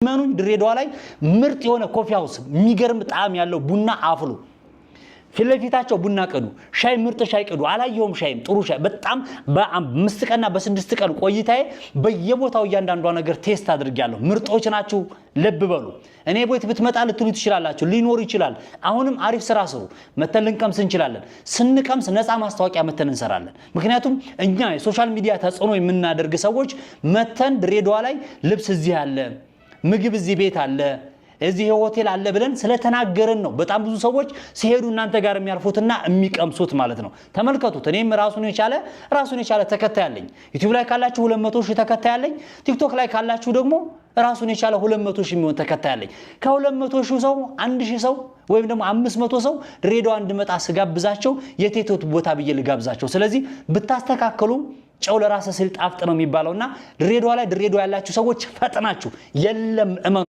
እመኑኝ፣ ድሬዳዋ ላይ ምርጥ የሆነ coffee house፣ የሚገርም ጣዕም ያለው ቡና አፍሉ። ፊት ለፊታቸው ቡና ቅዱ፣ ሻይ ምርጥ ሻይ ቅዱ። አላየሁም፣ ሻይም ጥሩ ሻይ። በጣም በ5 ቀንና በ6 ቀን ቆይታዬ በየቦታው እያንዳንዷ ነገር taste አድርጌያለሁ። ምርጦች ናችሁ፣ ልብ በሉ። እኔ ቤት ብትመጣ ልትሉ ትችላላችሁ፣ ሊኖር ይችላል። አሁንም አሪፍ ስራ ስሩ። መተን ልንቀምስ እንችላለን። ስንቀምስ ነፃ ማስታወቂያ መተን እንሰራለን። ምክንያቱም እኛ የ social media ተጽዕኖ የምናደርግ ሰዎች መተን ድሬዳዋ ላይ ልብስ እዚህ አለ፣ ምግብ እዚህ ቤት አለ፣ እዚህ ሆቴል አለ ብለን ስለተናገርን ነው። በጣም ብዙ ሰዎች ሲሄዱ እናንተ ጋር የሚያርፉትና የሚቀምሱት ማለት ነው። ተመልከቱት። እኔም ራሱን የቻለ ተከታይ አለኝ። ዩቲዩብ ላይ ካላችሁ 200 ሺህ ተከታይ አለኝ። ቲክቶክ ላይ ካላችሁ ደግሞ ራሱን የቻለ 200 ሺህ የሚሆን ተከታይ አለኝ። ከ200 ሺህ ሰው 1,000 ሰው ወይም ደግሞ 500 ሰው ድሬዳዋ እንድመጣ ስጋብዛቸው የት የት ቦታ ብዬ ልጋብዛቸው? ስለዚህ ብታስተካከሉ፣ ጨው ለራስ ሲል ጣፍጥ ነው የሚባለውና ድሬዳዋ ላይ፣ ድሬዳዋ ያላችሁ ሰዎች ፈጥናችሁ፣ የለም እመኑ።